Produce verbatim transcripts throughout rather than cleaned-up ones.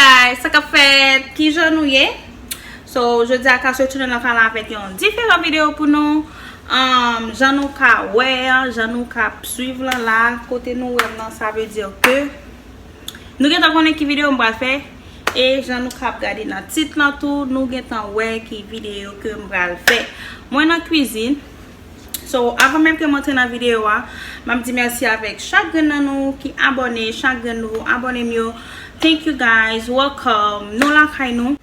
Guys, sa k ap fèt? Kijan nou ye? So, jodi a Kaswe Channel lan ka la avèk yon diferan videyo pou nou. Um, jan nou ka wè an, jan nou ka swiv lan la, kote nou wè m nan, sa vle di ke nou gentan konnen ki videyo m pral fè. E jan nou ka ap gade nan tit lan tou, nou gentan wè ki videyo ke m pral fè. Mwen nan kwizin. So, avan menm ke m antre nan videyo a, m ap di mèsi avèk chak grenn nan nou ki abòne, chak grenn nouvo abòne m yo. Thank you guys, welcome. Nou lakay nou.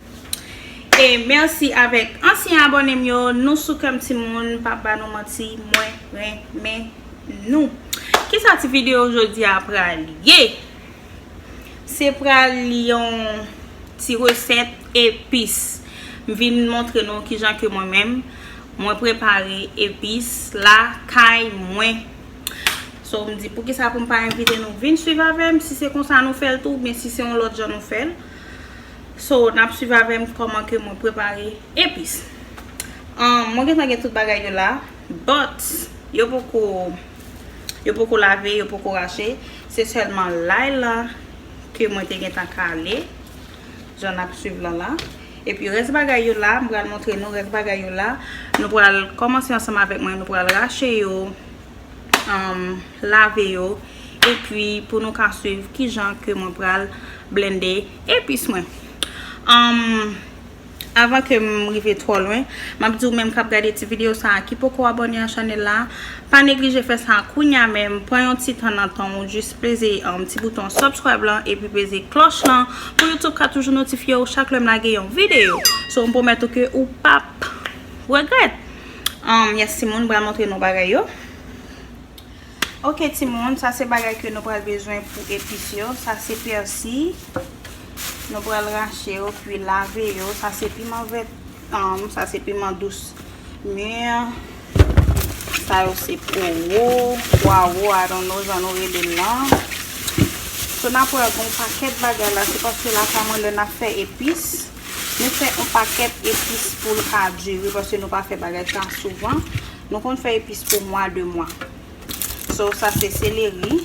E mèsi avèk ansyen abòne m yo, nou sou kè m timoun, m p ap ba nou manti, mwen renmen nou. Kisa ti videyo jodi a pral ye? Se pral yon ti resèt epis. M vin montre nou kijan ke mwen menm, mwen prepare epis lakay mwen. So, m di, poukisa pou m pa envite nou vin swiv avè m, si se konsa nou fè l tou, oubyen si se yon lòt jan nou fè l. So, n ap swiv avè m kòman ke mwen prepare epis. Ahn, mwen gentan gen tout bagay yo la, but yo poko, yo poko lave, yo poko rache. Se sèlman lay lan ke mwen te gentan kale, jan n ap swiv lan la. Epi rès bagay yo la, m pral montre nou rès bagay yo la. Nou pral kòmanse ansanm avèk mwen, nou pral rache yo, um, lave yo, epi pou nou ka swiv kijan ke mwen pral blende epis mwen. Um, avan ke m rive twò lwen, m ap di w menm k ap gade ti videyo sa a ki poko abòne a chanèl la, pa neglije fè sa kounya menm, pran yon ti tan nan tan w, jis peze, um, ti bouton subscribe lan, epi peze klòch lan, pou YouTube ka toujou notifye w chak lè m lage yon videyo. So, m pwomèt ou ke ou p ap regrèt. Um, yes, timoun, m pral montre nou bagay yo. Ok, timoun, sa se bagay ke nou pral bezwen pou epis yo. Sa se pèsi. Nou pral rache yo, pi lave yo. Sa se piman vèt, um, sa se piman dous. Mè, sa yo se pwowo, pwawo, I don't know jan nou rele l lan. So, n ap wè gen yon pakèt bagay la. Se paske lakay mwen, lè n ap fè epis, nou fè yon pakèt epis pou l ka dire, paske nou pa fè bagay sa souvan. Nou konn fè epis pou mwa, de mwa. So, sa se seleri.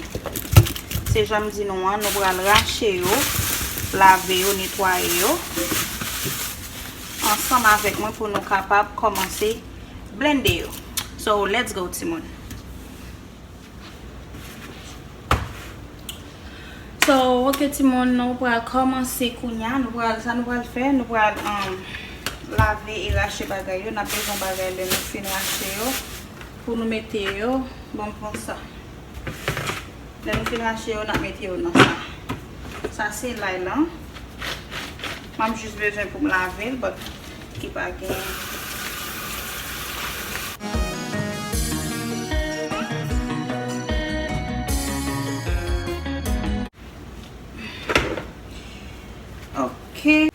Se jan m di nou an, nou pral rache yo, lave yo, netwaye yo ansanm avèk mwen pou nou kapab kòmanse blende yo. So, let's go, timoun. So, ok, timoun, nou pral kòmanse kounya. Nou pral, sa nou pral fè, nou pral, um, lave e rache bagay yo. N ap bezwen bagay lè nou fin rache yo. Pou nou mete yo, bon, m pran sa. Lè nou fin rache yo, n ap mete yo nan sa. Sa se lay lan. M ap jis bezwen pou m lave l, but li pa gen. Ok.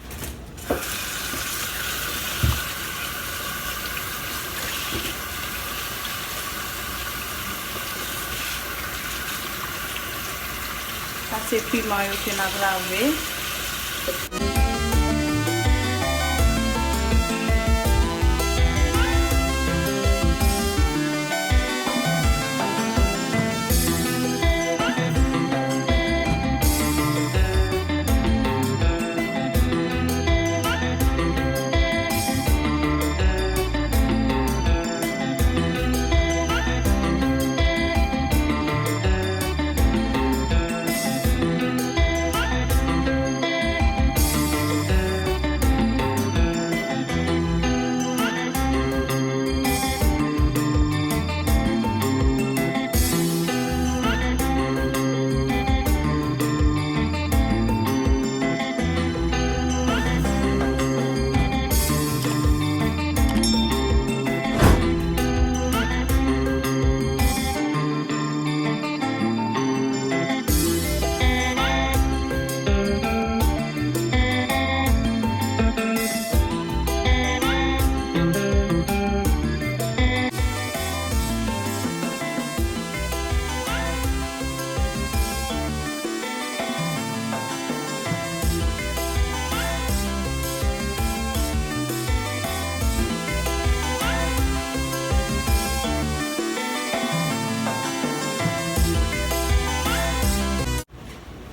Sa se piman yo ke n ap lave.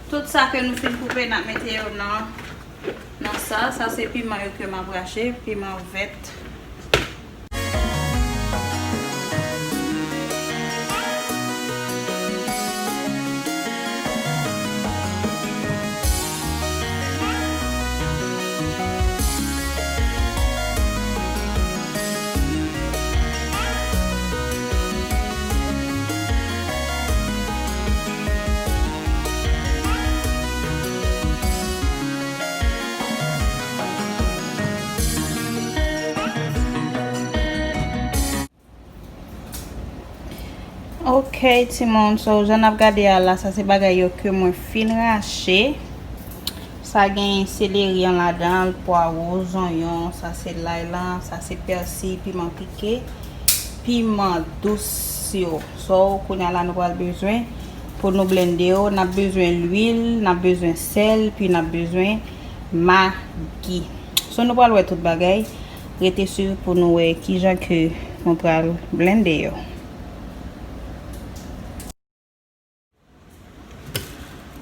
Tout sa ke nou fin koupe, n ap mete yo nan Sa, sa se piman yo ke m ap rache, piman vèt. Ok, timoun, so, jan n ap gade a la, sa se bagay yo ke mwen fin rache. Sa gen seleri an ladan l, pwawo, zonyon, sa se lay lan, sa se pèsi, piman pike, piman dous yo. So, kounye a la nou pral bezwen pou nou blende yo, n ap bezwen lwil, n ap bezwen sèl, pi n ap bezwen magi. So, nou pral wè tout bagay. Rete swiv pou nou wè kijan ke nou pral blende yo.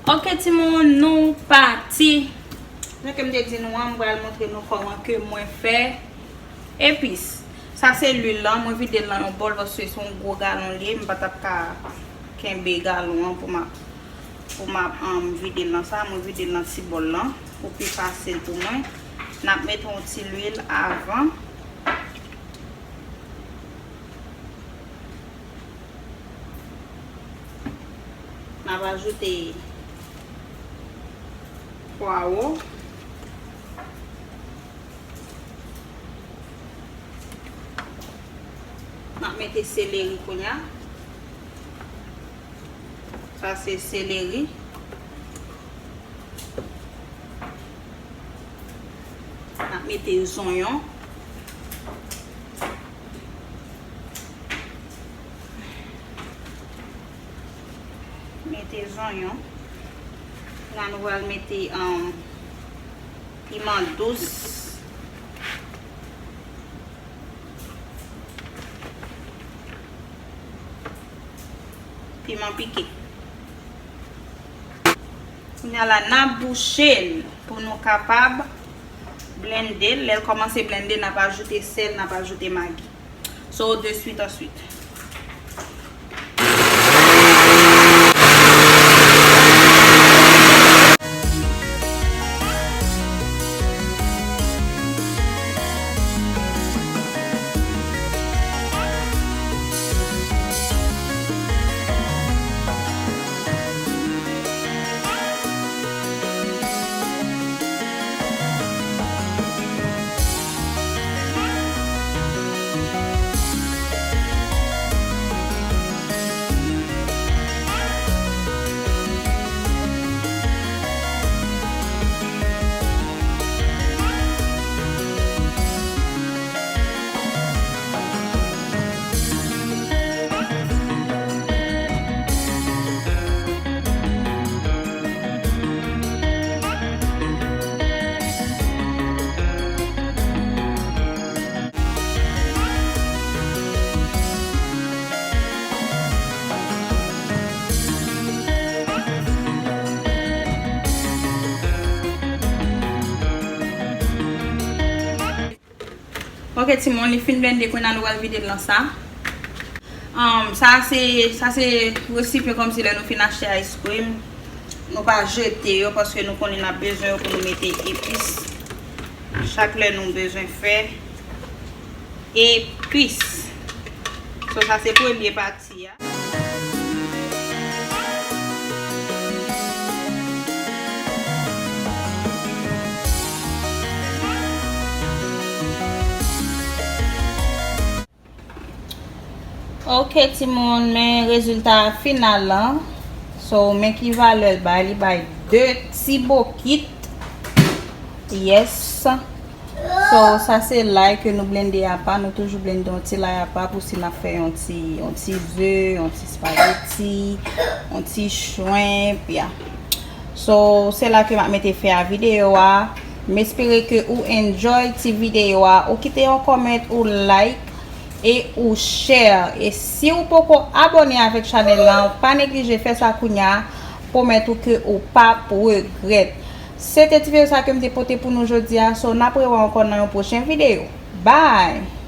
Ok, timoun, nou pati. Jan ke m te di nou an, m pral montre nou kòman ke mwen fè epis. Sa se lwil lan, mwen vide l nan yon bòl paske se yon gwo galon li ye, m pa t ap ka kenbe galon an pou m ap, pou m ap, um, vide l nan sa, mwen vide l nan ti bòl lan pou pi fasil pou mwen. N ap mete yon ti lwil avan. N ap ajoute pwawo. N ap mete seleri kounye a. Sa se seleri. N ap mete zonyon. Mete zonyon. La nou pral mete, um, piman dous. Piman pike. Kounye a la, n ap bouche l pou nou kapab blende l. Lè l kòmanse blende, n ap ajoute sèl, n ap ajoute magi. So, de suite en suite. Ok, timoun, li fin blende, kounye a nou pral vide l nan sa. Um, sa se, sa se resipyan kòmsi lè nou fin achte ice cream, nou pa jete yo paske nou konnen n ap bezwen yo pou nou mete epis. Chak lè nou bezwen fè epis. So, sa se premye pati a. Ok, timoun, men rezilta final lan. So, men ki valè l bay. Li bay de ti bokit. Yes. So, sa se lay ke nou blende apa. Nou toujou blende yon ti lay apa pou si n ap fè yon ti, yon ti ze, yon ti spageti, yon ti shrimp, ya. So, se la ke m ap mete fen a videyo a. M espere ke ou enjoy ti videyo a. Ou kite yon comment, ou like e ou share. E si ou poko abòne avèk chanèl lan, pa neglije fè sa kounya. Pwomèt ou ke ou p ap regrèt. Se te ti videyo sa ke m te pote pou nou jodi a. So, n ap rewè ankò nan yon pwochen videyo. Bye!